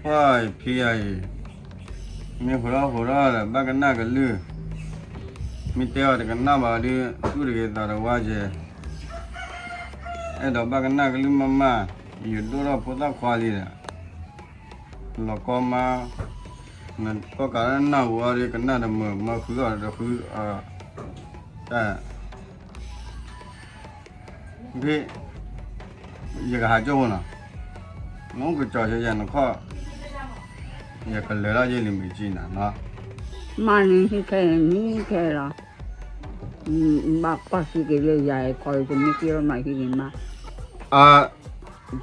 ပှၤဖံယၤအံၤ, မ့ၢ်ဟိးထီၣ်ဟိးထီၣ်ဒီး ဘၣ်ကနၣ်ကလုၢ်, မ့ၢ်တဲအီၤတကနၣ်ဘၣ်ဒီး သူၣ်တဂ့ၤသးတဝါကဲ, အဲၣ်ဒိးဘၣ်ကနၣ်ကလုၢ်မးမး, ယဒိၣ်ထီၣ်ဖိသၣ်ခွါလံဒီး လီၤကီမါ, နကီၢ်ကးလၢနၢ်ဟူအီၤဒီး ကနၣ်တမုာ်မၢဃုအီၤတဃု, တၢ် ဖံ, ယကဟးကၠိဖိနီၤ, နအိၣ်ကစီၤဆၢယၤနခီၣ်, ယကလဲၤထီၣ်ယဲလံမုၢ်ကံနၤနီၤ, မၤန့ၣ်ဟံးခဲန့ၣ် မံခဲလီၤ, ဘၣ်ကွၢ်စံးက့ၤလၢယၤ ခီကမ့ၢ်က့ၤလီၤမၤဟံးန့ၣ်မး, အ,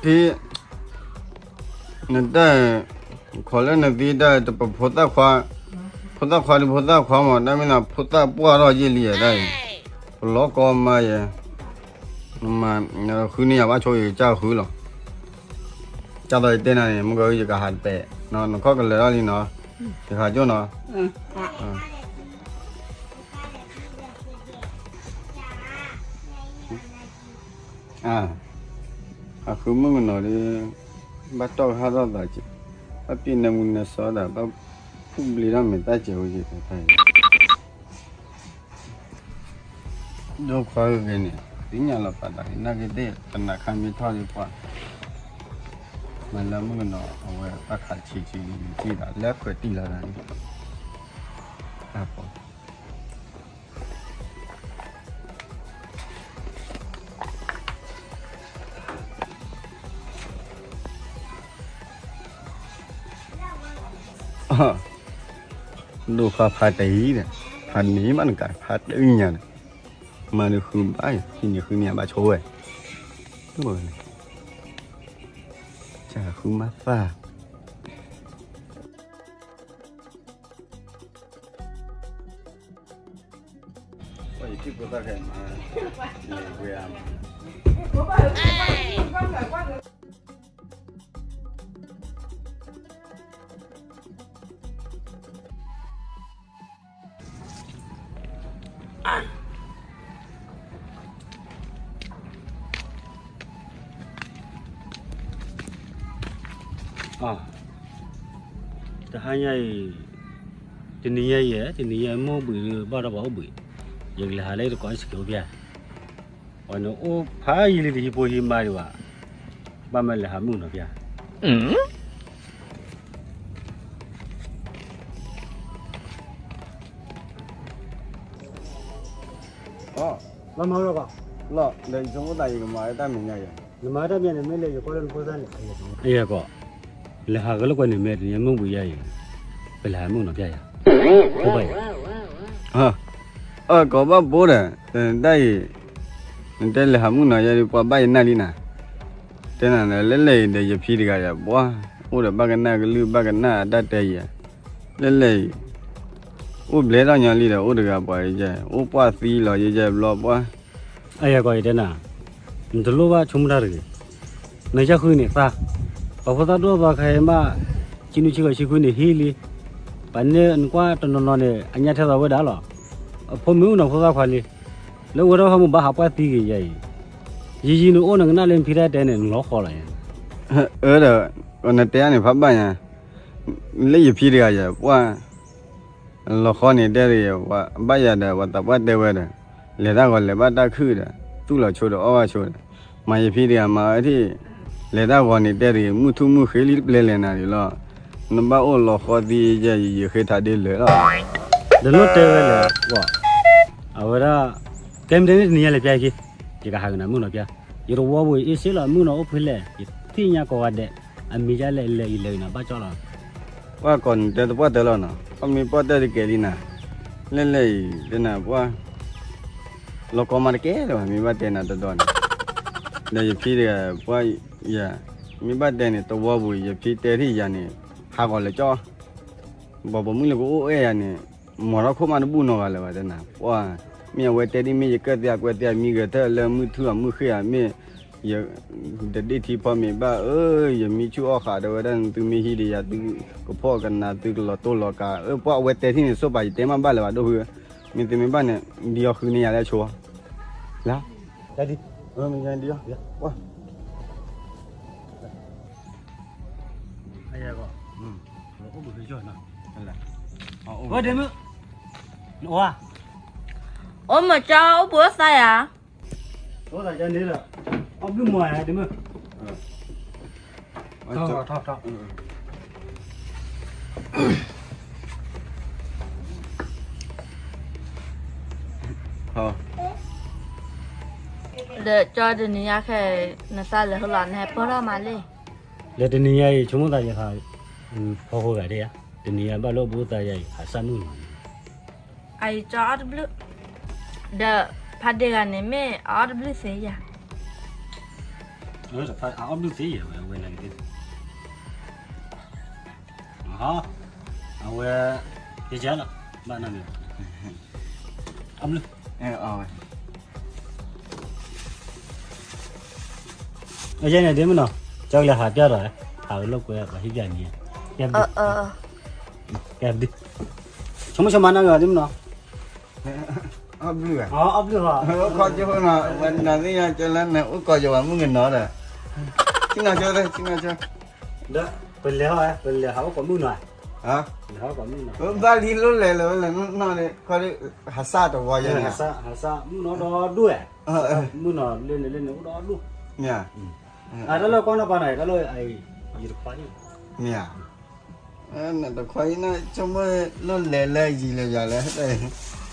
ဖံ နတၢ်, ခိးလၢနသံတၢ်တပဖိသၣ်ခွါ, ဖိသၣ်ခွါဒီးဖိသၣ်ခွါမး တၢ်မ့ၢ်လၢဖိသၣ်ပှၢ်ထီၣ်ယဲလံယဲတၢ်အံၤ, ပလီၤကီမါယဲ, နမၤ, နဃုန့ၢ်ယၤဘၣ်ဆိယကစၢ်ဃုလီၤ, ကၢ်သိးယတဲနၤန့ၣ် မုၢ်ကယကဟးတပဲာ်, နခီၣ်ကလဲၤထီၣ်လံနီၤ, ယဟးကၠိနီၤ အဃုမုၣ်ကနီၤဒီး ဘၣ်တီၢ်ကဟၣ်ထီၣ်သးက့, ဘၣ်ပ့ၢ်နၢမူနၢစီဒၣ် ဘၣ်ဖူၣ်ဘျ့ထီၣ်မဲာ်တၢ်စဲးဝဲက့, ဒိၣ်ခွါဂ့ၤန့ၣ် သ့ၣ်ညါလီၤပာ်သးက့ၤ နာ်က့ၤသ့ၣ် ပနၢ်ခါမ့ၢ်ထီၣ်ဒံးပှၤ, မ့ၢ်လၢမုၣ်ကနီၤအဝဲဘၣ်ခးဆံးဆံးန့ၣ် နထံၣ်သးလၢခွဲးတံၢ်လီၤဒၣ်န့ၣ်, အ ဒိၣ်ခွါဖးတယံၤဒီး ဖးန့ၢ်မးနကး ဖးတညၣ်ဒီး မၤနဃုဘၣ်ယၤ ဟံးန့ၢ်ဃုန့ၢ်ဘၣ်ဆိဝဲ, တဃုမးသၣ် ပှၤယထံၣ်ဖိသၣ်ခဲမး လဲၤဝဲအါမး တဟါညါအံၤ တနံၤညါအံၤ တနံၤညါအံၤ မုၢ်ဘှံးဘၣ်ဒီးပှၤအိၣ်ဘှံး, ယကလဲၤဟးလၢတကိးစကဲးအိၣ်ဖျဲၣ်, ပှၤန့ၣ်အိၣ်ဖးယံာ်လံ တဟံးဖိဟံးမါဒံးဘၣ်, ဘၣ်မၤလဲၤဟးမုၣ်နီၤဖျဲၣ် လီၤမၤလီၤကီး, လီၤ ဒီးယဆိကမိၣ်သးယကမၤဝဲတၢ်မဲာ်ညါယဲ, နမၤဝဲတၢ်မဲာ်ညါန့ၣ် မ့ၢ်လၢယကွၢ်လၢနဖိသၣ်န့ၣ်, အယဲၢ်ကီး, လဲၤဟးဂဲၤလိာ်ကွဲန့ၣ် မ့ၢ်တနံၤမုၢ်ဘှံးယါအံၤ, ပလဲၤဟးမုၣ်နီၤဖျဲၣ်ယၤ, ဖိဘၣ်ယၤ, အကိးဘၣ်ဘိဒီး, တၢ်အံၤ, နတဲလဲၤဟးမုၣ်နီၤယဲဒီး ပှၤဘၣ်ယနၢ်လံနၤ, တဲနၤလဲၤလဲၤအံၤဒီး ယဖံတဂၤယၤ ပှၤ, အိၣ်ဒီးဘၣ်ကနၣ်ကလုၢ်ဘၣ်ကနၣ်အတၢ်တဲယၤ, လဲၤလဲၤအံၤ အိၣ်ဘျဲထီၣ်ညီလံဒီး အိၣ်တဂၤပှၤယဲ, အိၣ်ပှၢ်သံလီၤယဲယဲဘျီပှၤ, အယဲၢ်ကီးယတဲနၤ, နတလိၣ်ဘၣ်ဆိကမိၣ်တၢ်တဂ့ၤ, နယၢ်ဃုန့ၣ်သါ, ပှၤဖိသၣ်ဒိၣ်သီခဲအံၤမး, ဆံနွံဆံဃိးဆံခွံန့ၣ်ဟံးလံ, ပှၤန့ၣ်နကွၢ်တနီၤနီၤန့ၣ် အညါထဲသိးဝဲဒၣ်လီၤ, အဖိမုၣ်နီၤဖိသၣ်ခွါလံ, လၢဝဲထီၣ်ဖးမုၢ်ဘၣ်ဟးပှၢ်သံဂ့ၤယဲအံၤ, ယံာ်ယံာ်နအိၣ်နကနၣ်လၢနဖံတၢ်တဲန့ၣ် နလီၤဃီလီၤယဲ, အၢဒီး, နတဲအါန့ၣ်ဖးဘၣ်ညါ, လၢယဖံတဂၤယဲ ပှၤ လီၤဃီန့ၣ်တဲတဂ့ၤ, ဘၣ်ယၤဒီး ပှၤသးပှၢ်တဲဝဲဒီး, လဲၤတၢ်ဂီၤလဲၤဘၣ်တၢ်ခုၣ်ဒီး, သူၣ်လီၤဆိဒီးအီၣ်ဘၣ်ဆိဒီး, မၤယဖံတဂၤမၤဝဲထံၣ်, လဲၤတၢ်ဂီၤန့ၣ်တဲတဂ့ၤ, မုၢ်ထူၣ်မုၢ်ဃ့လံတပျဲလဲၣ်နၤဒံးလီၤ, နဘၣ်အိၣ်လီၤဃီသံယဲ ယယံာ်ဃ့ထးဒ့လဲၣ်လီၤ, ဒီးလိၣ်တဲဝဲလဲၣ်, အဝဲဒၣ်, ကဲမ့ၢ်တဲန့ၣ်တနံၤညါလဲၤဖျါခံ, ယကဟးကနၤမုၣ်နီၤဖျါ, ယတဝီပူၤအ့ၣ်စ့လီၤ မုၣ်နီၤအိၣ်ဖဲလဲၣ် ယသ့ၣ်ညါကိးဂၤဒဲး, အမံၤဒ်လဲၣ်လဲၣ်အံၤလဲၣ်အံၤနၤဘၣ်ကၠီလီၤ ပှၤကိးနတဲသပှၢ်တၢၢ်လီၤနီၤ, ပှၤမ့ၢ်ပှၢ်တၢၢ်တကဲလံနၤ, လဲၣ်လဲၣ်အံၤ တဲနၤပှၤ, လီၤကီမါတကဲလၢၤဘၣ် မ့ၢ်ဘၣ်တဲနၤတဒီးန့ၣ်, ဒီးယဖံတဂၤပှၤယၤ, မ့ၢ်ဘၣ်တဲန့ၣ် တဝီပူၤ ယဖံတဲထံၣ်ယၤန့ၣ်, ဟးဂီၤလၢကၠီ ပှၤပိာ်မုၣ်လၢကအိၣ်အဲၣ်ယၤန့ၣ်, မီၤထီၣ်ခိၣ်မးတဘူၣ်နီတဂၤလၢၤဘၣ်တဲနၤ, ပှၤ, မ့ၢ်အဝဲတဲဒ်မ့ၢ်ယကၢၣ်သ့အကွဲသ့အမံဂဲၤထၢၣ်လၢမုၢ်ထူၣ်အမုၢ်ဃ့ဧါ မ့ၢ်, ယ, တဒ့ၣ်ထံဖီမ့ၤဘၣ်အၢ, ယမံဆူၣ်အီၣ်ဃာ်ဒီးဝဲဒၣ်န့ၣ် သုမ့ၢ်ဟံးဒီးယၤ သုကဖီၣ်ကနၤ သုကလီၤတိၢ်လီၤကၤ, အၢ ပှၤအဝဲတဲထံၣ်န့ၣ် စိပာ်ယတဲမးဘၣ်လၢၤဘၣ်ဒိၣ်ဖု, မ့ၢ်သုမ့ၢ်ဘၣ်န့ၣ် ဒ်အီၤဃုန့ၢ်ယၤလၢဆိ, လၢ, ဒ်အီၤ, ပှၤ အယဲၢ်ကီး အိၣ်ဘှံးကၠီနီၤ, ဝဲဒ့မုၣ်, အိၣ်ဧါ, အိၣ်မၢကၠီ အိၣ်ဘှံးအိၣ်သါယၤ, အိၣ်သါကၠီန့ၣ်ဒီး, အီၣ်ဘျုးမီၤယၤဒ့မုၣ်, ထီၣ်ထီၣ်ထီၣ် ဒီးကၠီတနံၤညါခဲအံၤ နသးလဲၤဟိလီၤ နဟဲပၢၢ်ထီၣ်မးလံ. ဒီးတနံၤညါအံၤ ဆိကမိၣ်သးယသး ဖီဃိဂၤဒၣ်ဧါ, တနံၤညါဘၣ်လၢအိၣ်ဘှံးအိၣ်သါယၤအံၤ ဟးစၢ်မုၣ်နီၤ, အအံၤကၠီအီၣ်တဘျုး, ဒီးဖးဒ့ဂၤန့ၣ်မ့ၢ်အအီၣ်တဘျုးသ့ယၤ, အအီၣ်ဘျုးသ့ယၤဝဲ အဝဲန့ၣ် အဝဲ ကဲကဲလီၤ ဘၣ်နီၤန့ၣ် အဘျုး အဝဲ အယဲန့ၣ်ဒ်မနီၤ ကၠီကလဲၤဟးပျၢ်ဒီး ဟးဝဲလိာ်ကွဲ ပှၤဟံးပျၢ်န့ၣ် ကဲဒ် ဆိကမိၣ်ဆိကမးနီၤဒ်မနီၤ အဘျုး အဘျုး ခီကၠိနီၤ ဝဲနၤသ့ၣ်ညါကၠီလၢန အိၣ်ကီးယဝၤမုၣ်ကနီၤဒီး ဆံနီၤကၠီ ဆံနီၤကၠီ ဒီး ပလဲၤဟီ ပလဲၤဟးအိၣ်ကိးမုၣ်နီၤ လဲၤဟးအိၣ်ကိးမုၣ်နီၤ ဘၣ်လံလိၣ်လဲၤလၢဝဲလဲၤနီၢ်နီၢ်န့ၣ် ခီဒီး ဟးစၢ်တဝီယဲန့ၣ် ဟးစၢ်မုၣ်နီၤဒီဒူၣ်ဝဲ မုၣ်နီၤလၢန့ၣ်လၢန့ၣ်အိၣ်ဒီဒူၣ် မ့ၢ် တၢ်လၢကွၢ်နီၢ်ပၤနီၤ တၢ်လၢ ယတခွါန့ၣ် မ့ၢ် နတခွါအံၤန့ၣ် ဆိကမိၣ်လိၣ်လဲၤလၢယံၤလၢယၤလဲၣ်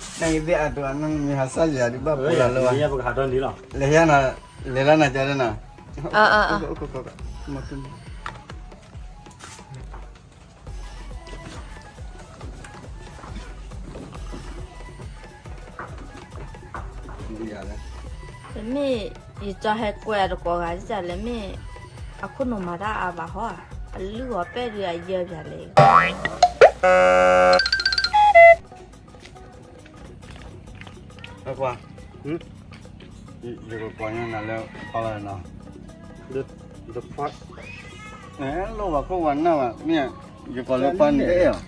နဂ့ၤသ့ၣ်အတိၤအနီၢ်မ့ၢ်ဟးစၢ်ယၤဒုးဘၣ်ပှၤလၢဝဲ လဲၤယၤနီၤ လဲၤလၢနၤကၠီလၢနီၤ တမ့ၢ် ယကၠီဟဲကွဲးအတကိးဂၤဒ်လဲၣ်မ့ၢ် အခိၣ်နူာ်မၤတၢ်အါဘၣ်ဟီဧါ အလုၢ်ဂီၤပဲၣ်ဒုးအယၢပၠးလဲၣ် အကွၢ် ယကကွၢ်ညါနၤလၢ ဖီလာ်နီၤ တခွါ လိၣ်ဘၣ်ခိၣ်ဝါနၢ်ဘၣ် မ့ၢ် ယကွၢ်လၢပှၤန့ၣ်အဲၣ်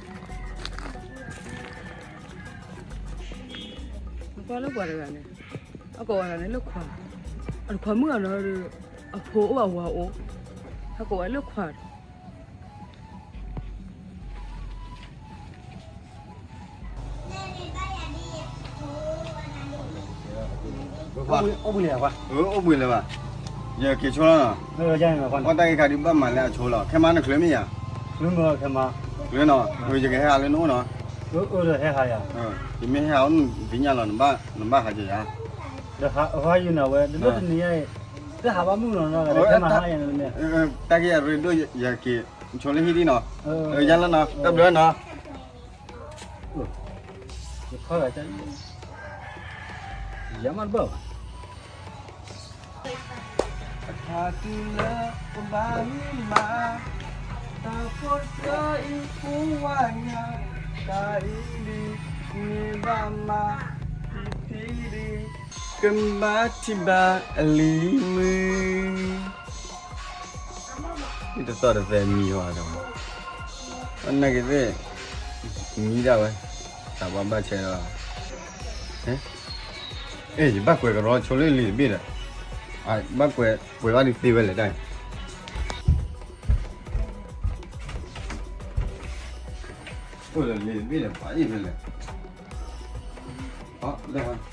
အီၤ ကွၢ်လၢပှၤတဂၤန့ၣ် အကိးဝဲဒၣ်န့ၣ်လၢခွါ အတခွါမုၣ်အနီၤ အဖိအိၣ်အဝၤအိၣ် အကိးဝဲလၢခွါ အိၣ်ဘှံးလၢၤဘၣ် ယက့ၤဆိလီၤနီၤ အီၣ်တၢ်ဂ့ၢ်ခါဒုးဘၣ်မၤလၢအဆိလီၤ ခဲမးနချုးမ့ၢ်ယၤ ချုးနီၤ ယကဟဲဟးလၢနအိၣ်နီၤ ယမ့ၢ်ဟဲဟးအိၣ်နအိၣ်နီၤ ဒ်ညါလီၤ နဘၣ်ဟးက့ၤယၤ ဒီးဟးအဝဲယနာ်ဝဲ တဒိၣ်တနံၤညါအံၤ တဟးဘၣ်မုၢ်နီၤ တဟးမးဟါယၤန့ၣ် တၢ်ဂ့ၢ်အရ့ဒိၣ် ယက့ၤဆိလၢဟံၣ်ဒံနီၤ ယၤလၢနီၤ တၢ်ဘျုးနီၤ ယခီဂၤ ယမ့ၢ်တဘၣ်ဘၣ် အခါတုၤလၢပဘၣ်မုၢ်မး တၢ်ဖိတၢ်အံၤဖိဝါညါ တၢ်အံၤဒ် မ့ၢ်ဘၣ်မး ဖံဖံဒ် ကဘၣ်ထံၣ်ဘၣ်အလံၤမုၢ် တသီၣ်တသဲမံၤဟီဒီး အနက့သ့ၣ် မံဒၣ်ဝဲ တၢ်ဘၣ်ဘၣ်ဆဲးဒီး အဲ ယဘၣ်ကွဲးကရီဆိလၢလံာ်တဘ့ၣ်ဒီး ဘၣ်ကွဲး ကွဲးဘၣ်ဒုးသ့ဝဲလဲၣ်တၢ် အိၣ်လၢလံာ်တဘ့ၣ်ဒီး ပှၤအံၤဖဲလဲၣ် လၢ အံၤ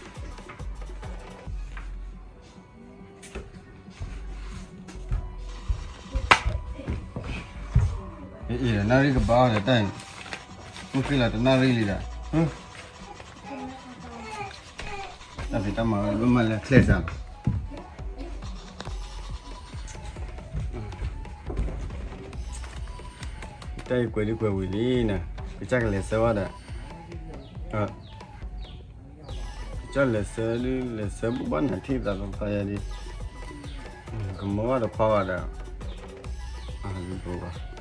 ဒီး နၣ်ရံၣ်ကဘၣ်အီၤဒီးတၢ်အံၤ မုၢ်ဃ့လီၤတနၣ်ရံၣ်လံဒီး တၢ်ဖံးတၢ်မၤဝဲ ဘၣ်မၤလၢချဲၣ်စၢ်လီၤ တၢ်အံၤကွဲးဒုးကွဲးဝံၤလံနီၤ ကစၢ်ကလဲၤဆၢဝဲဒီး ကစၢ်လဲၤဆၢဒုး လဲၤဆၢဘၣ်ဘၣ်နၤထံၣ်သးလီၤဖးယၤဒ် ကမၢဘၣ်တခွါဘၣ်ဒီး ဘၣ်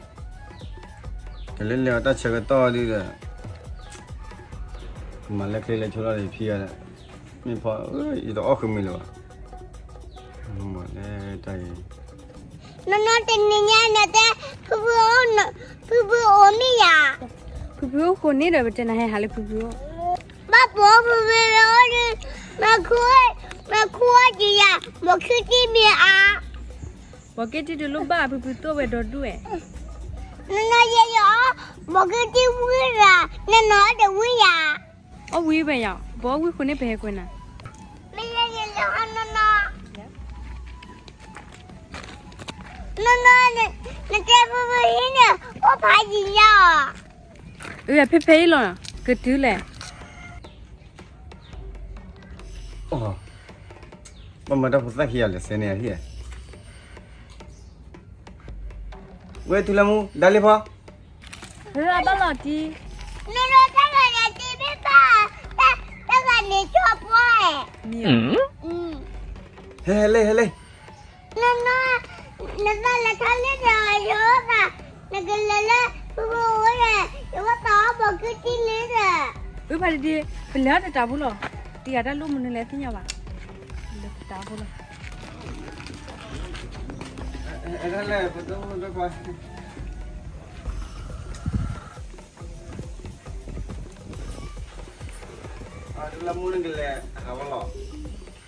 တလဲၤလဲၤအီၤတၢ်ဆၢကတီၢ်ဒုးဒီး မၤလၢချ့လဲၤဆိလီၤဒီးဖံဂၤဒီး မ့ၢ်ဖီ ယတအီၣ်ဃုာ်မုာ်လၢၤဘၣ် မ့ၢ်လၢတၢ်ဂ့ၤ နီၢ်နီၢ်တနံၤညါနတဲ ဖုဖုအိၣ် ဖုဖုအိၣ်မ့ၢ်ယၤ ဖုဖုအိၣ်ဃိန့ၣ်ဒီး ပတဲနၤဟဲဟးလၢဖုဖုအိၣ် ဘၣ်ပိာ်ဖုဖုအိၣ်ဒီး မၤခူ မၤခူအီၣ်က့ၤယၤ ဘီးခ့တံၢ်မ့ၢ်အါ ဘီးခ့တံၢ်တလိၣ်ဘၣ် ဖုဖုသိၣ်ဝဲဒီဒူၣ်ဝဲ နီၢ်နီၢ်ယဲယီၤ, ဘီကုတံၢ်ဝံၣ်ရၤ, နီၢ်နီၢ်ဒီးဝံၣ်ယၤ. အီၣ်ဝံၣ်ဘၣ်ယၤ, ဘီဝံၣ်ဃိန့ၣ်ပဟဲကွဲးနၤ. မ့ၢ်ယဲယီၤနီၢ်နီၢ်, နီၢ်နီၢ်, နတဲဖုဖုဟံၣ်န့ၣ် အိၣ်ဖးယံၤညါအီၤ. အဖဲဖဲအံၤလီၤ, ကတုၤလဲၣ်. အိ, ဘၣ်မၤတၢ်ဖိသၣ်ခံဂၤလဲၤဆဲန့ၣ်အဟံၣ်, ဝဲထူလၢမူ ဒါလ့ဖီ, ဘၣ်လီၤတံၢ်, နတၢ်ဂၤန့ၣ်တံၢ်မ့ၢ်ဘၣ်, တၢ်ဂၤန့ၣ်ကၠီပှီၢ်, ဟဲလဲၣ်ဟဲလဲၣ်. န, နသးလဲၤထီၣ်လၢဒီးယအိၣ်သး, နကလဲၤလၢ ပအိၣ်ဒီး ယဝဲသးအီၣ်ဘီကုတံၢ်လၢဒီး, အဖါတံၢ်, ပလဲၤအီၣ်တတးဖိလီၤ, တံၢ်ဂၤတၢ်လိၣ်မနုၤလဲၣ်သ့ၣ်ညါဘၣ်, လၢတတးဖိလီၤ. လၢမူနကလဲၤဟးဝဲလီၤ,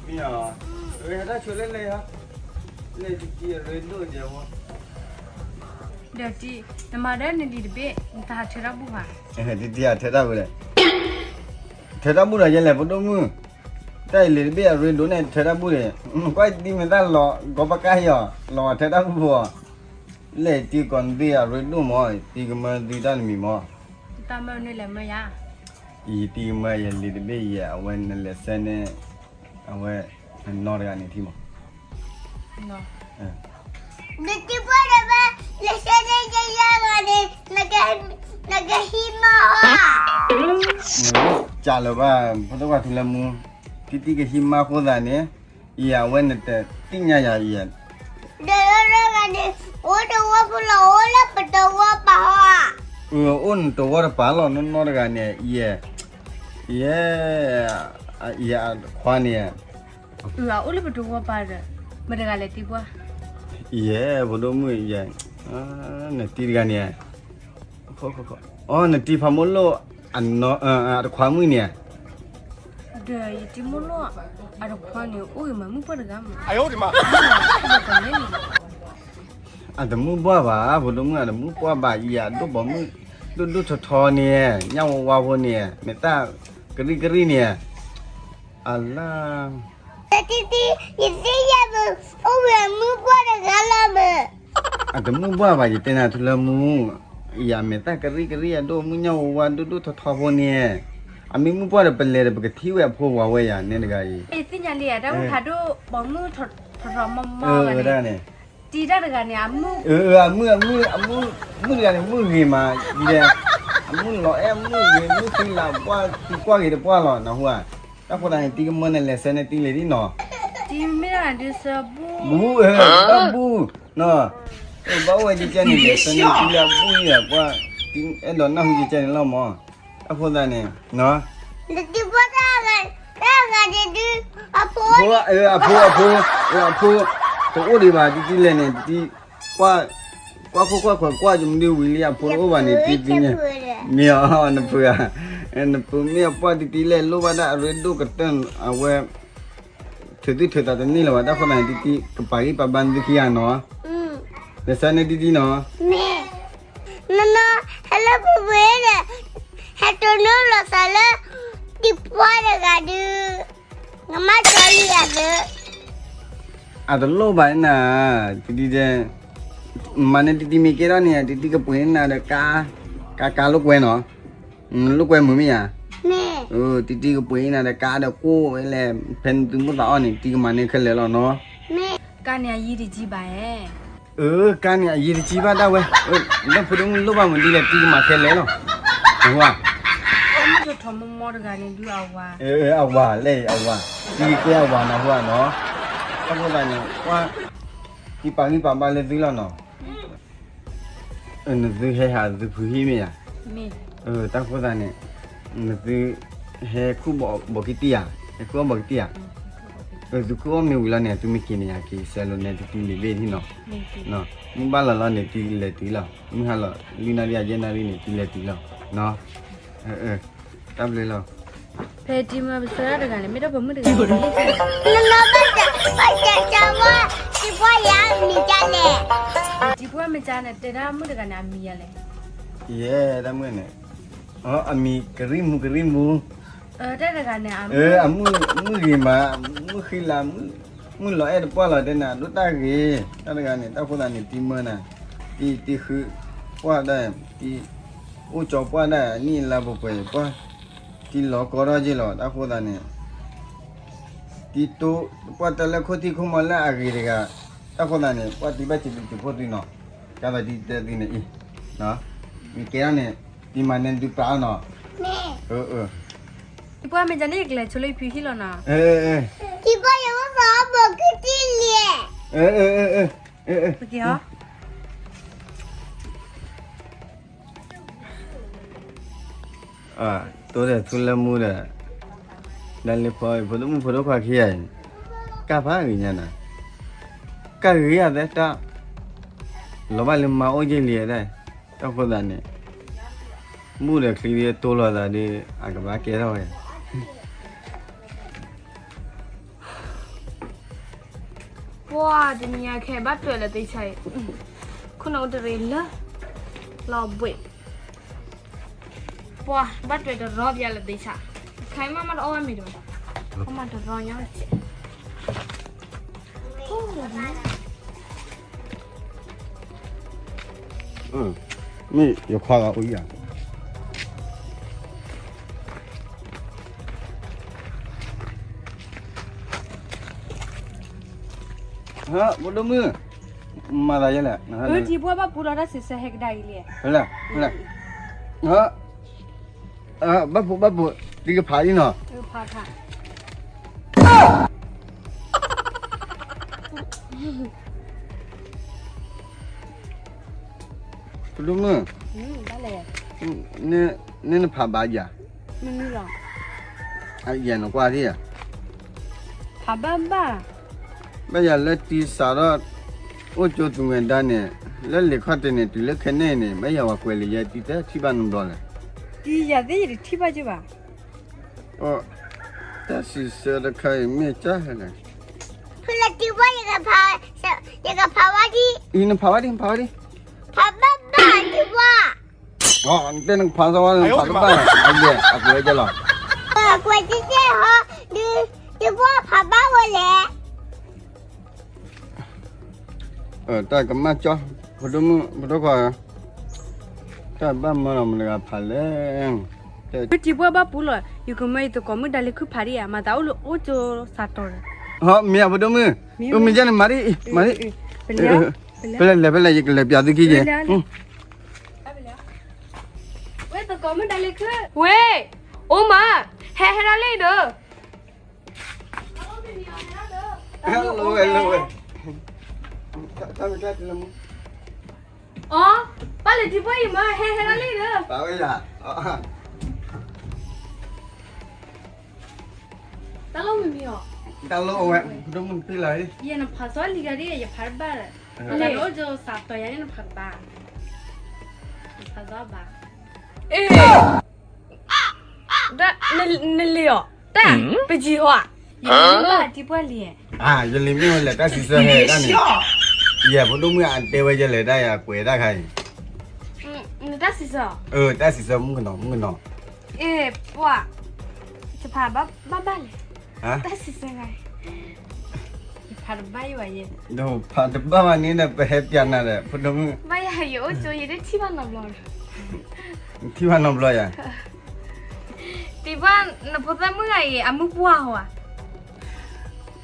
မ့ၢ်, ဝဲဟဲတၢ်ဆိလၢလဲၤ, လဲၤတံၢ်တံၢ်အရ့ဒိၣ်ဒဲးဝဲ, ဒီးတံၢ်, နမၤဒီးနလံာ်တဘ့ၣ် နတဟးထၢတၢ်ဘူၣ်ဘၣ်, တံၢ်တံၢ်ဟးထၢတၢ်ဘူၣ်လဲၣ်, ထၢတၢ်ဘူၣ်ဒီးယဲလဲၣ် ဖိဒိၣ်မုၣ်, တၢ်အံၤလံာ်တဘ့ၣ်အရ့ဒိၣ်န့ၣ် ထၢတၢ်ဘူၣ်န့ၣ်, ကွၢ်တံၢ်မ့ၢ်တၢ်လီၤ ကီပကါဟ့ၣ်အီၤ လီၤထၢတၢ်ဘူၣ်ဖိအီၤ, လဲၤတံၢ်ကီးနသုအရ့ဒိၣ်မး, တံၢ်ကမၢသုတၢ်တမံၤမး, တၢ်မၢနလဲၤမၢယၤ, ယတံၢ်ကမၢယလံာ်တဘ့ၣ်ယဲ အဝဲနလဲၤဆဲန့ၣ်, အဝဲ, နနီၢ်တဂၤန့ၣ်ထံၣ်မး, နတံၢ်ပှၢ်ဒီးဘၣ်, လဲၤဆဲန့ၣ်ယဲယဲဂၤန့ၣ်, နကဟံးမါအီၤ, ကလၢၤဘၣ် ဖိသၣ်ခွါထူလၢမူ, တံၢ်တံၢ်ကဟံးမါအဃိသးန့ၣ်, ယဲအဝဲနတသ့ၣ်ညါယၤယဲ, ဒီးနီၢ်နီၢ်တဂၤန့ၣ်, အိၣ်တဝီဖိလီၤ အိၣ်လၢပတဝီပၤဟီဧါ, အိၣ်နတဝီတပၤလီၤ နီၢ်နီၢ်တဂၤန့ၣ်, ယဲ, ယဲ, ယဲခွါန့ၣ် အိၣ်လၢပတဝီပၤဒီး, မတၤတဂၤလဲၤတံၢ်ပှၢ်, ယဲ, ဖိဒိၣ်မုၣ်ယဲ, နတံၢ်တဂၤန့ၣ်, အ, နတံၢ်ဖးမိၢ်လိၣ်, အတခွါမုၣ်န့ၣ်, ဒီးယတံၢ်မိၢ်လိၣ်, အတခွါန့ၣ် အိၣ်ဂ့ၤမးမုၣ်ပှၢ်တဂၤမး, အတမုၣ်ပှၢ်ဘၣ် ဖိဒိၣ်မုၣ် အတမုၣ်ပှၢ်ဘၣ် ယၤဒိၣ်ပိာ်မုၣ်, ဒိၣ်ဒိၣ်ထီထီန့ၣ်, ညၣ်ဝါဝါဖိန့ၣ်, မ့ၢ်တၢ်ကရံၣ်ကရံၣ်န့ၣ်, အလၢ တံၢ်တံၢ်, ယသ့ၣ်ညါမး, အိၣ်ဝဲမုၣ်ပှၢ်တဂၤလီၤမး, အတမုၣ်ပှၢ်ဘၣ် ယတဲနၤထူလၢမူ, ယၤမ့ၢ်တၢ်ကရံၣ်ကရံၣ် အဒိၣ်မုၣ်ညၣ်ဝါဝါဒိၣ်ဒိၣ်ထီထီဖိန့ၣ်, အမ့ၢ်မုၣ်ပှၢ်ဒီးပလဲၤဒီးပကထံၣ်ဝဲအဖိဝၤဝဲယၤန့ၣ်တဂၤအံၤ, သ့ၣ်ညါလံ အတၢ်အိၣ်ဖးဒိၣ်ပိာ်မုၣ်ထီထီမီမီဂၤန့ၣ်, တံၢ်တၢ်တဂၤန့ၣ်, အမုၣ်, အမုၣ်, အမုၣ်, မုၣ်တဂၤန့ၣ် မုၣ်ဂ့ၤမး, အမုၣ်လီၤအဲၣ်မုၣ်ဂ့ၤ မုၣ်သံလးပှၢ် သံကွၢ်ဂ့ၤတပှၢ်လီၤ နၢ်ဟူဧါ, တၢ်ဃိသတးန့ၣ် တံၢ်ကမၢနလဲၤဆဲန့ၣ်တံၢ်လံနီၤ, တံၢ်မ့ၢ်ဒၣ်ဒုးဆၢဘူၣ်, ဘူၣ်, ဘၣ်ဘူၣ်, ဘၣ်အိၣ်ဝဲကကဲန့ၣ် လဲၤဆဲန့ၣ်တံၢ်လၢအဘူၣ်ယၤကွၢ်, အဲၣ်ဒိးနၢ်ဟူကကဲန့ၣ်လီၤမး, တၢ်ဃိသတးန့ၣ်, တံၢ်ပှၢ်တၢ်ဂၤဒုး, အဖိ, အဖိ, အဖိ, အဖိ, တအိၣ်ဒံးဘၣ် တံၢ်တံၢ်လဲၣ်န့ၣ် တံၢ်, ကွၢ်ခိၣ်ကွၢ်ခွဲးကွၢ်ကမုၢ်ဒံးဝံၤလံ အဖိတအိၣ်ဘၣ်န့ၣ် တံၢ်တံၢ်န့ၣ်, မ့ၢ်အီၤ နပုၢ်ဧါ, နပုၢ်မ့ၢ်အပှၢ်တံၢ်တံၢ်လဲၣ် လိၣ်ဘၣ်ဒၣ်အရ့ဒိၣ်ကတၢၢ် အဝဲ ထုးသူၣ်ထုးသးတန့ၢ်လၢၤဘၣ် တၢ်ဃိသတးန့ၣ် တံၢ်တံၢ် ကပာ်ဂံၢ်ပာ်ဘါနသုခံဂၤနီၤ, လဲၤဆဲန့ၣ်တံၢ်တံၢ်နီၤ, နီၢ်နီၢ် ဟဲလၢပူၤပှ့ၤဒီး, ဟဲတိၢ်နီၣ်လိာ်သးလၢ တံၢ်ပှၢ်တဂၤဒုး, ကမၤကၠီလံယၤသၢ အတလိၣ်ဘၣ်နၤ, တံၢ်တံၢ်တဲ, မၤန့ၢ်တံၢ်တံၢ်မ့ၢ်ကဲထီၣ်န့ၣ် တံၢ်တံၢ်ကပှ့ၤနၤဒီးကါ, ကါ ကါလိာ်ကွဲနီၤ, လိာ်ကွဲမုာ်မ့ၢ်ဧါ, တံၢ်တံၢ်ကပှ့ၤနၤဒီးကါဒီးကိၣ်ဝဲလဲၣ်, ဖဲနသုမိၣ်သးအီၣ်န့ၣ် တံၢ်ကမၤန့ၢ်ခဲလၢာ်လီၤနီၤ, ကါန့ၣ်အယံၤတကံဘၣ်ဧါ, ကါန့ၣ်အယံၤတကံဘၣ်ဒၣ်ဝဲ, ဒီးဖိဒိၣ်မုၣ်လိၣ်ဘၣ်မုၢ်ဒ်လဲၣ် တံၢ်ကမၤခဲလၢာ်လီၤ, နဟူဧါ, မုၣ်ထီၣ်ထီၣ်မီမီတဂၤန့ၣ်ဒုးအဝၤ, အဝၤလဲၣ်အဝၤ, တံၢ်ကဲအဝၤနဟူဧါနီၤ, တၢ်ဃိသတးန့ၣ် ကွၢ်, တံၢ်ပာ်ဂံၢ်ပာ်ဘါလၢသုလီၤနီၤ နသုဟဲဟးသုဖုဟံၣ်မ့ၢ်ဧါ, တၢ်ဃိသတးန့ၣ်, နသုဟဲခူၣ်ဘီကတံၢ်ဧါ, ဟဲခူၣ်အီၣ်ဘီကတံၢ်ဧါ, သုခူၣ်အီၣ်မ့ၢ်ဝံၤလီၤန့ၣ် သုမ့ၢ်က့ၤန့ၣ် ယက့ၤဆဲးလိာ်နဲတံၢ်တံၢ်လံာ်ဘ့ၣ်ထံနီၤ, မုၢ်ဘၣ်လီၤလီၤန့ၣ် တံၢ်လဲၤတုၤလီၤ, မုၢ်ဟါလီၤ လွံၢ်နၣ်ရံၣ်အယဲၢ်နၣ်ရံၣ်န့ၣ် တံၢ်လဲၤတုၤလီၤ, တၢ်ဘျုးလီၤ, ဖဲတံၢ်မၤပဆၢဒၣ်တဂၤန့ၣ် မ့ၢ်တၢ်ပိာ်မုၣ်တဂၤန့ၣ်, နနီၢ်ဘၣ်တၢ်ပှၢ်ယၤမံၤဒ်လဲၣ်, တံၢ်ပှၢ် မ့ၢ်ကန့ၣ် တဲဒၣ်မုၣ်တဂၤန့ၣ် အမံၤယၤလဲၣ်. ယဲ တၢ်မုၣ်န့ၣ်, အမံၤကရံၣ်မူ ကရံၣ်မူ. တၢ်တဂၤန့ၣ် အမုၣ်ဂ့ၤမး, မုၣ်ဃံလၤ, မုၣ်လီၤအဲၣ်တပှၢ်လီၤ တဲနၤ ဒိၣ်တၢ်ဂ့ၤ. တၢ်တဂၤန့ၣ် တၢ်ဃိသးန့ၣ် တံၤမၢနၤ, တံၤဃုပှၢ်ဒၣ်, တံၤအိၣ်ကၠီပှၢ်ဒၣ် နံၣ်လါပှဲၤပှဲၤပှၢ်, တံၤလီၤကီထီၣ်က့ၤလီၤ. တၢ်ဃိသးန့ၣ် တံၤတိ ပှၢ်တၢ်လၢခိၣ်ထံခိၣ်မီလၢအဂ့ၤတဂၤ. တၢ်ဃိသးန့ၣ် ပှၢ်တံၤဘၣ်စံးဘျုးစံးဖှိၣ်သုနီၤ, ကသးတံၤတဲသုန့ၣ်အံၤ, မ့ၢ်ကဲထီၣ်န့ၣ် တံၤမၤန့ၢ်သုပၢ်နီၤ. တံၤပှၢ်မ့ၢ်ကန့ၣ် ယကလဲၤဆိလၢဖံဟံၣ်လီၤနီၤ. တံၤပှၢ်ယဝဲသးဘိးကံၣ်လံ. ပက့ၤဟီ တိၢ်ဒီးသူလၢမူဒီး, ဒ်လၢဖီအံၤ ဖိဒိၣ်မုၣ်ဖိဒိၣ်ခွါခံဂၤအံၤ, ကၢ်ဖးဂ့ၤညါနၤ, ကၢ်ဂ့ၤယၤသဲတၢ်, လီၤဘၣ်လၢမါအိၣ်က့ၤလံဒၣ်, တၢ်ဃိသးန့ၣ်, မူဒီးချံဒ်တိၢ်လီၤသးဒီး အကဘၣ်ကဲထီၣ်ဝဲ ပှၢ်တနံၤအံၤခဲဘၣ်တွဲးလၢသ့ဆါအံၤ, ခိၣ်နူာ်တရံးလၢ လီၤဘှံး, ပှၢ်ဘၣ်တွဲးတရီပျါလၢသ့ဆါ, ခဲအံၤမးမးတအီၣ်ဝဲမ့ၤတဘၣ်, အီၣ်မးတရီညါ, မ့ၢ်ယခွါဂၤအိၣ်ယၤ ဟၢ ဖိဒိၣ်မုၣ်, မၤသးယဲလဲၣ်, ထံဖိဘၣ်ပူၤလီၤတၢ်စံးဆၢဟဲကဒါအံၤလဲၣ်, ဘၣ်ပူၤဘၣ်ပူၤ, တံၤကဖးလံနီၤ, ဖိဒိၣ်မုၣ်, န့ၣ်နဖးဘၣ်ယၤ, ယဲနကွၢ်ထံၣ်ယၤ, ဖးဘၣ်ဘၣ် ဘၣ်ယၤလၢတံၤစးထီၣ် အိၣ်ကၠိသူၣ်မဲာ်ဒါန့ၣ်, လၢလံာ်ခီၣ်ထံးန့ၣ် တုၤလၢခဲန့ၣ်န့ၣ် ဘၣ်ယၤဝဲကွဲးလံာ်ယဲတံၤတထံၣ်ဘၣ်နီတဘျီလဲၣ်, တံၤယၤသ့ၣ်ယတထံၣ်ဘၣ်က့ၤဘၣ်, တၢ်စံးဆၢတခါအံၤမ့ၢ်ကၢ်လဲၣ်, ဖုလၢတံၤဘၣ်, ယကဖးဝဲဒံး, နဖးဝဲဒံး, နဖးဝဲဒံး, ဖးဘၣ်ဘၣ်တံၤဘၣ် တဲနကဖးသီဝဲ နဖးတဘၣ်, အကွဲးကဲလီၤ, ကွဲးကဲဟီ, တံၤဘၣ်ဖးဘၣ်ဝဲလဲၣ်, တၢ်ကမၣ်ကၠီ, ဖိဒိၣ်မုၣ် ဖိဒိၣ်ခွါ, တၢ်ဘၣ်မၢလီၤမတၤတဂၤဖးလဲၣ်, တံၤဘၣ်ဘၣ်ပူၤလီၤ, ယကမၢယသကိးမုၣ်ဒါလၢခုဖးဒံးဧါ, မၤသးအိၣ်လၢအိၣ်ကၠိစးတီၤဒီး, ဟီ မ့ၢ်ဧါ ဖိဒိၣ်မုၣ်, မ့ၢ်ကန့ၣ် မၤဒံး, မၤဒံး, ဖဲလဲၣ်လဲၣ်ဖဲလဲၣ် ယကလဲၤပျးသုခံက့ၤ, ဝဲသကိးမုၣ်ဒါလၢခု, ဝဲ, အိၣ်မး, ဟဲဟဲဒၣ်လံဒီး အီ, ပၢ်လၢတံၤဘၣ်အံၤမး ဟဲဟဲဒၣ်လံဒီး, တၢ်လီၢ်မံၤမံၤအီၤ, တၢ်လီၢ်ဝဲ, ယဲနဖးစီလံၤဂၤဒ် ယဖးတဘၣ်, လၢအိၣ်ကၠိစးတီၤယၤန့ၣ် နဖးတဘၣ်, နဖးစီဘၣ်, အ့ နလံၤအီၤ, တၢ်, ပယံၤဟီဧါ, ယလံၤမ့ၢ်ဝဲလဲၣ် တၢ်စံးဆၢဟဲဒၣ်န့ၣ်, ယဲဖိဒိၣ်မုၣ်အတဲဝဲယဲလဲၣ် တၢ်ယၤကွဲးတၢ်ခါအံၤ, တၢ်စံးဆၢ, တၢ်စံးဆၢ မုၣ်ကနီၤ မုၣ်ကနီၤ, အ့ ပှၤ, ယဖးဘၣ်ဘၣ်လဲၣ်, တၢ်စံးဆၢဂၤ ယဖးတဘၣ်ယၤ, ဖးတဘၣ်ဘၣ်န့ၣ်ဒီး ပဟဲပျးနၤဒီး ဖိဒိၣ်မုၣ်, ဘၣ်ယၤ ယအိၣ်ကၠိ ယတထံၣ်ဘၣ်နီတဘျီ, ထံၣ်ဘၣ်နီတဘျီယၤ, တံၤဘၣ် နဖိသၣ်မုၣ်ဂၤအံၤ အမုၢ်ပှၢ်ဟီဧါ,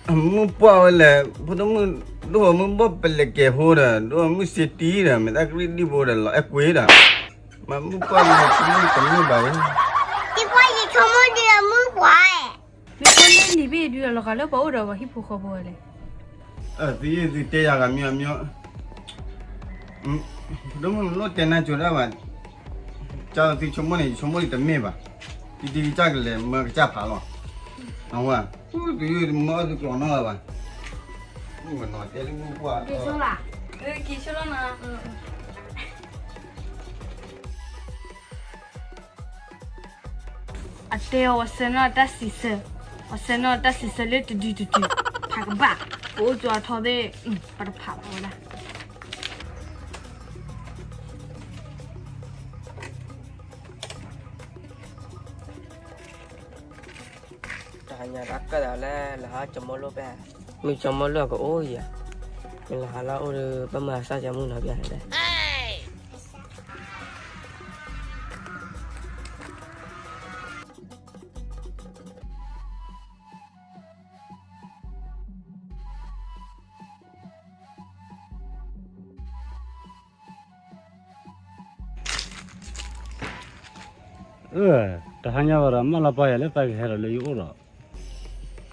အမုၢ်ပှၢ်ဝဲလဲၣ် ဖိဒိၣ်မုၣ်, ဒိၣ်အမုၢ်ဘီၣ်ပလဲၤကဲၤဖိဒီး ဒိၣ်အမုၢ်စ့တံဒီး မ့ၢ်တၢ်ကရံၣ်ဒံၣ်ဖိဒီး လီၤအဲၣ်ကွံာ်ဒီး, မ့ၢ်မုၢ်ပှၢ်န့ၣ် တမုၢ်တမုၢ်ဘၣ်ဝဲ, တံၤဘၣ် ယဆိကမိၣ်ဒုးအမုၢ်ပှၢ်, မ့ၢ်ဖိလၢနံၤဘ့ၣ်ဒုးလီၤဂာ်လၢပှၤအိၣ်ဒီးပှၤဟံၣ်ဖိဃီဖိဝဲလဲၣ်, သုသုတဲယၤဂၤမံၤအမံၤ, ဒိၣ်မုၣ်လိၣ်တဲနၤကိၤဒၣ်ဘၣ်, ကၢ်သုဆိကမိၣ်န့ၣ် ယဆိကမိၣ်လံတမ့ၢ်ဘၣ်, တံၤတံၤကစၢ်ကလဲၤမၢကစၢ်ဖးလီၤ, အဝဲ, သုသုမၢသုကျိၤနီၢ်လၢၤဘၣ်, မုၢ်ကနီၤတဲလၢမုၢ်ပှၢ်, က့ၤဆိလီၤ, က့ၤဆိလီၤနီၤ အတဲအီၤ ဝဲဆှၢနီၢ်တၢ်စံးဆၢ, ဝဲဆှၢနီၢ်တၢ်စံးဆၢလၢတဒုတဒု, ဖးကဘၣ်, ပအိၣ်ကၠိအထီသ့ၣ်, ပတဖးဘၣ်ဝဲဒၣ်, ဟါညါတၢ်ကၢၣ်သးလၢ လဲၤဟးကၠီၤမီၢ်လိၣ်ဖဲ, မုၢ်ကၠီၤမီၢ်လိၣ်အကအိၣ်ယၤ, မ့ၢ်လဲၤဟးလၢအအိၣ်ဒီး ဘၣ်မၤစၢ်ကၠီၤမုၢ်နီၤဘၣ်လဲၣ်. အၢ, တဟါညါဝဲဒီး မၢလီၤပှၤယၤလၢသးကဟဲဒီးလၢယအိၣ်ဒီး,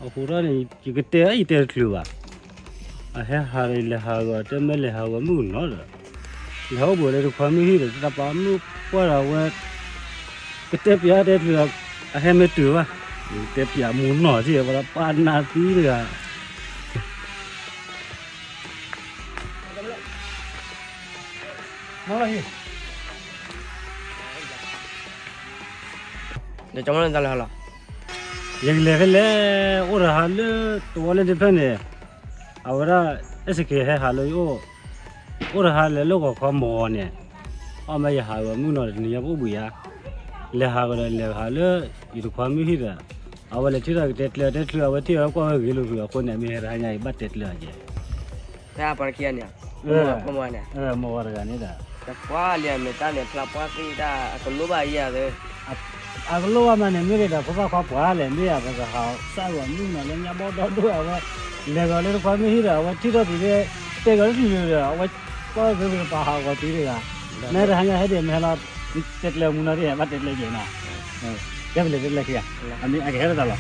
အဃိဒီးန့ၣ် ယကတဲအံၤတဲတချုးဘၣ်, အဟဲဟးဒီး ယလဲၤဟးဂီၤ တဲမ့ၢ်လဲၤဟးဂီၤမုၣ်ကနီၤဒီး, လဲၤဟးအိၣ်ဘှံးလၢတခွါမုၣ်ဟံၣ်ဒီး တၢ်ပာ်မုၣ်ပှၢ်ဒီးအဝဲ ကတဲပၠးတဲတချုးဒီး အဟဲမ့ၢ်တုၤဘၣ်, ယကတဲပၠးမူနီၢ်ထံၣ်ဝဲဒီး ပာ်နးသံတဂၤ မ့ၢ်လီၤဟံၣ်, ဒီးကၠီၤမီၢ်လိၣ်တၢ်လၢဟါလီၤ, ယကလဲၤဖဲလဲၣ်, အိၣ်တဟါလၢတဝီလၢတဖျၢၣ်န့ၣ်, အဝဲဒၣ် အဲၣ်စက့ၤ ဟဲဟးလၢယအိၣ်, အိၣ်တဟါလဲၤလၢဂီၤခီမီၤန့ၣ်, အီၣ်မ့ၢ်ယဟးဂီၤမုၣ်နီၤတနံၤညါပအိၣ်ဘှံးယါ, လဲၤဟးဂီၤဒီးလဲၤဟးလၢ ယတခွါမုၣ်ဟံၣ်ဒီး, အဝဲလဲၤထံၣ်ဒီးကတဲကျၢၤတဲတချုး အဝဲထံၣ်ဝဲကွၢ်ဝဲဂ့ၤလိာ်ဃုာ်အဃိန့ၣ် မ့ၢ်ဟဲတဟါညါအံၤဘၣ်တဲကျၢၤအကဲ ဖဲအပှၤတခံဂၤန့ၣ်, မ့ၢ်ဝဲတဂၤန့ၣ်ဒီး, တပှၢ်လံမ့ၢ်တၢ်န့ၣ် ဖျါပှၢ်သ့ၣ်တၢ် အကလိၣ်ဘၣ်ယၤသၢ, အကလိၣ်ဘၣ်မးန့ၣ် မ့ၢ်ဒ်ဒီး ဖိသၣ်ခွါပှၢ်လဲၣ် မ့ၢ်ယၤပကဟးစၢ်ဂီၤမုၣ်နီၤလၢညါဘီဒီဒိၣ် အဝဲ, လဲၤဂီၤလၢတခွါမုၣ်ဟံၣ်ဒီး အဝဲထံၣ်ထီၣ်ပံၤဒီး, တဲဂီၤတချုးဒီး အဝဲ, ကွၢ်ဂ့ၤဂ့ၤပာ်ဟးဂီၤပံၤတဂၤ, မ့ၢ်တဟါညါဟဲဒံးမ့ၢ်ဟဲလီၤ, တဲကျၢၤမူနီၤဒ် ဘၣ်တဲကျၢၤက့ၤနီၤ ကဲပလဲၤတဲကျၢၤခံဂၤ, အမ့ၢ်အကဟဲလၢတၢ်လီၤ,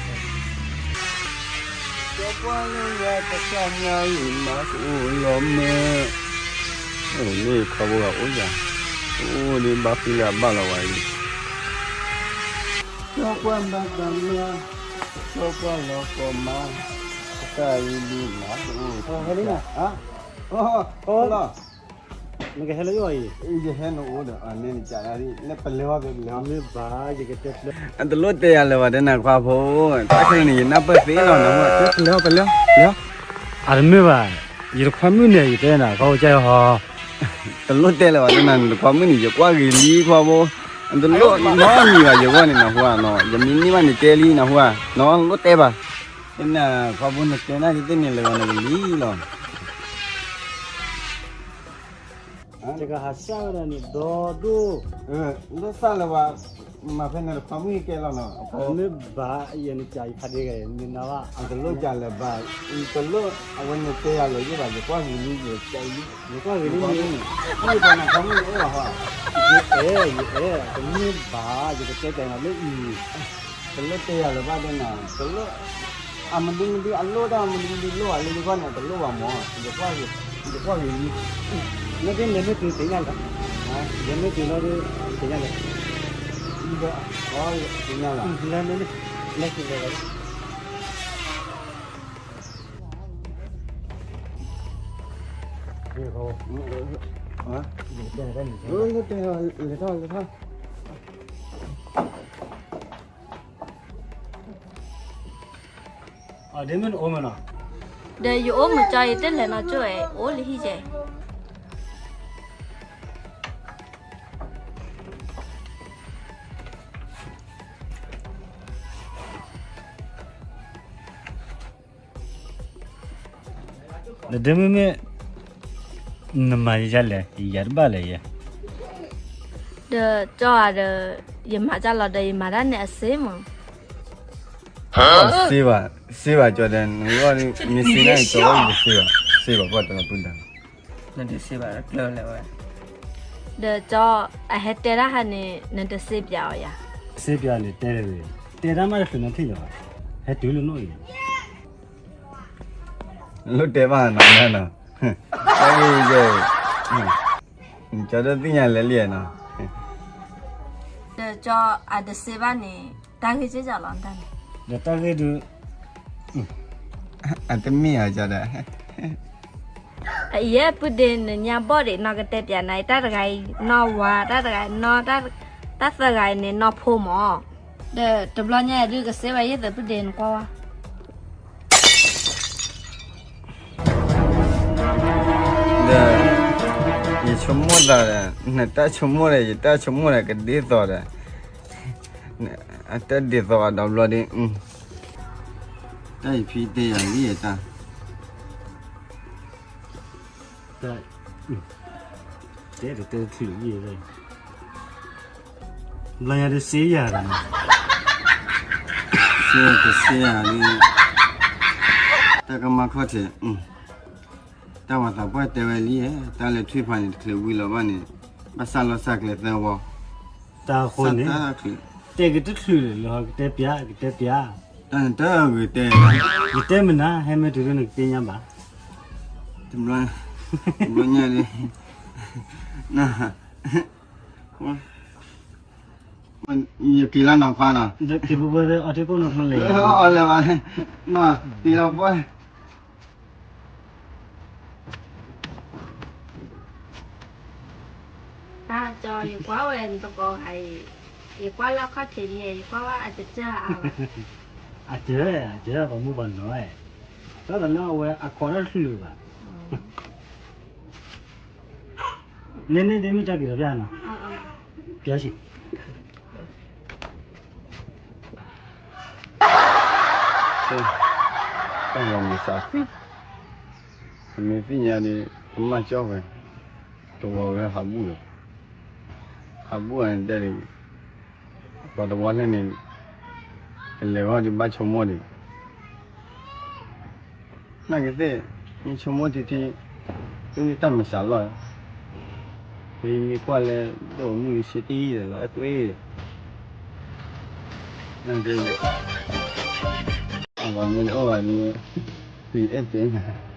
ကၠီၤပှၢ်လၢယၤတၢ်ကၢ်ညါအံၤမၤကအိၣ်လီၤမ့ၢ်, မ့ၢ်ခီဘိဂၤအိၣ်ယၤ, အိၣ်ဒ်ဘၣ်ဃံလၢအဘၣ်လီၤဝဲအံၤ, ကၠီၤပှၢ်မၤတၢ်မၤ, ကၠီၤပှၢ်လီၤကီၢ်မၤ, တၢ်အံၤလံမၤကအိၣ်, ဟဲလံနီၤ, လီၤ နကဟဲလၢယအိၣ်အံၤ, ယဟဲနအိၣ်ဒီး နန့ၣ်ကနပလဲၤဝဲ, မ့ၢ်ဘၣ် ယကတဲကျၢၤ, အတလိၣ်တဲယၤလၢၤဘၣ်တဲနၤခွါဖိ, တၢ်ခဲလၢာ်န့ၣ် ယနၢ်ပၢၢ်သ့လီၤနဟူ, ပလဲၤ ပလဲၤ, အတမ့ၢ်ဘၣ်, ယတခွါမုၣ်န့ၣ် ယတဲနၤခွါဖိကၢ်ဟီ, တလိၣ်တဲလၢၤဘၣ်တဲနၤ နတခွါမုၣ်န့ၣ် ယကွၢ်ဂ့ၤလံခွါဖိ, တလိၣ်နီတမံၤဘၣ်ယဂီၢ်န့ၣ်နဟူဧါနီၤ, ယမ့ၢ်န့ၢ်ဘၣ်န့ၣ်တဲလံနဟူဧါ, နီတလိၣ်တဲဘၣ်, တဲနၤခွါဖိနတဲနၤယသ့ၣ်န့ၣ်လၢၤဘၣ်နကလံလီၤ ယကဟးစၢ်ဝဲဒၣ်န့ၣ်ဒီဒိၣ်, လိၣ်သၣ်လၢၤဘၣ်, မၤဖဲန့ၣ်တခွါမုၣ်ကဲလီၤနီၤ, မ့ၢ်ဘၣ်ယဲန့ၣ်ကၢ်ယဖးဒ့ဂၤမ့ၢ်နၤဘၣ်, အတလိၣ်ကၢ်လၢၤဘၣ်, တလိၣ်အဝဲန့ၣ်တဲယၤလၢၤယဘၣ် ယကွၢ်ဂ့ၤလံယကၢ်လံ, ယကွၢ်ဂ့ၤလံမ့ၢ်, ယအဲၣ်, ယအဲၣ်, တမ့ၢ်ဘၣ် ယကတဲတဲနၤလၢအံၤ တလိၣ်တဲယၤလၢၤဘၣ်ဒ်နၤ, တလိၣ်, အမနုၤမနုၤအလိၣ်တၢ်မနုၤမနုၤလိၣ်ဘၣ်လၢယဂီၢ်န့ၣ် တလိၣ်ဘၣ်မး, ယကွၢ်ဂ့ၤလံ, နကလဲၤမ့ၢ်တုၤသ့ၣ်ညါလီၤ, လဲၤမ့ၢ်တုၤလီၤဒီး သ့ၣ်ညါလီၤ, သ့ၣ်ညါလီၤ, လဲၤ, လဲၤ, လဲၤ, လဲၤထီၣ်, လဲၤထီၣ်, လဲၤထီၣ် ဒ်မ့ၢ်နအိၣ်မ့ၢ်နီၤ, ဒီးယအိၣ်မုာ်ကၠီယတလဲၤနီၢ်ကၠိၣ်, အိၣ်လၢဟံၣ်ကဲ, နဒ်မ့ၢ်မ့ၢ်, နမၤယၤလဲၣ်, ယၤတဘၣ်လဲၣ်ယဲ, ဒီးကၠီဒီး, ယမၤကၢ်လီၤဒီးယမၤတၢ်န့ၣ်အစ့မး, စ့ဘၣ်, စ့ဘၣ်ကၠီဒီး နဂီၢ်မ့ၢ်စ့န့ၣ် ကၠီဂီၢ်မ့ၢ်စ့ဘၣ်, စ့ဘၣ်ပှၢ်တလီၤပူၤဒီး, နဒ်စ့ဘၣ်ကျၢၤလဲၣ်ဝဲ, ဒီးကၠီ, အဟဲတဲတၢ်ဟါန့ၣ် နတစ့ပၠးအီၤယၤ, စ့ပၠးန့ၣ်တဲလဲၣ်, တဲတၢ်မးတချုးနထံၣ်လၢၤဘၣ်, ဟဲတုၤလၢနအိၣ်အံၤ လိၣ်တဲဘၣ်နီၤ, ကၠီဒိၣ်သ့ၣ်ညါလဲၣ်လံနီၤ, ဒီးကၠီအတစ့ဘၣ်န့ၣ် တၢ်ဂ့ၢ်ကဲလီၤတၢ်န့ၣ်, ဒီးတၢ်ဂ့ၢ်ဒုး, အတမ့ၢ်အကၠီဒီး အံၤ ပုၢ်ဒ့နညါဘီၣ်ဒံး နီၢ်ကတဲပၠးနၤ တၢ်တဂၤအံၤနီၢ်ဝါ တၢ်တဂၤအံၤနီၢ်, တၢ်သၢဂၤအံၤန့ၣ်နီၢ်ဖိမး, ဒီးတဘျီညါအံၤဒုးကစ့ဝဲယဲၢ်သုးပုၢ်ဒ့နကွၢ်ဝဲ ဒီး ယဆိကမိၣ်သးဒီး နတၢ်ဆိကမိၣ်ဒီး ယတၢ်ဆိကမိၣ်ဒီး ကဒ်သိးဒီး အတၢ်ဒ်သိးအဒီးဘျီဒ်, အ တၢ်အံၤဖံတဲယၤလံတၢ်, တၢ်, တဲတတဲတချုးလံ, ဘျီညါတစ့ယၤဒီး, စ့တစ့ယၤလံ, တၢ်ကမၤခီၣ်ထံး, တၢ်ပှၤသးပှၢ်တဲဝဲလံ, တၢ်လဲၤထွံၣ်ဖးန့ၣ် တချုးဝံၤလီၤဘၣ်န့ၣ်, ဘၣ်စၢ်လီၤစၢ်ကျဲသၢဝီ, တၢ်အဃိန့ၣ်, တဲကတချုးလၢာ်လီၤ ကတဲပျး ကတဲပျး, တၢ်န့ၣ်တၢ်ဂ့ၤတဲ, ယတဲမနုၤ ဟဲမ့ၢ်တုၤလၢနကသ့ၣ်ညါဘၣ်, တဘျီညါ, တဘျီညါဒ်, ယက့ၤလီၤနီၤခွါနီၤ, အီၣ်လဲၤဘၣ်, နီၤ, က့ၤလီၤပှဲၤ တၢ်ကီ ယကွၢ်ဝဲနသကိးဂၤအံၤ, ယကွၢ်လၢခီၣ်ထံးန့ၣ် ယကွၢ်ဝဲအတစၢၢ်အါဘၣ်, အစၢၢ်, အစၢၢ်ပှၤမုၣ်ပှၤနီၤ, တၢ်သးလၢအဝဲအခိးတၢ်တချုးလၢၤဘၣ်, န့ၣ်န့ၣ်ဒ်မ့ၢ်တၢ်က့ၤလီၤပျၢ်နီၤ, ပျၢ်ဆံး တၢ်ဂီၤမုၢ်စး, အမ့ၢ်သ့ၣ်ညါဒီး ကမၣ်ကၠီၣ်ဝဲ, တဝီဝဲဟးဘူၣ်လီၤ, ဟးဘူၣ်အန့ၣ်တဲဒ်, ပှၤတဝီန့ၣ်န့ၣ်, ကလဲၤဂီၢ်ဒံးဘၣ်ဆိကမိၣ်ဒံး, နာ်က့သ့ၣ်, မ့ၢ်ဆိကမိၣ်ထံထံ, သုမ့ၢ်တၢ်မုၢ်စးလီၢ်, မ့ၢ်ကွၢ်လၢ, ဒိၣ်မုၢ်လံဆ့တံၢ်ဒီး အကွ့ၢ်, နာ်က့, အဝဲမ့ၢ်အိၣ်ဘၣ်န့ၣ်, ပအဲၣ်သ့ၣ်ညါ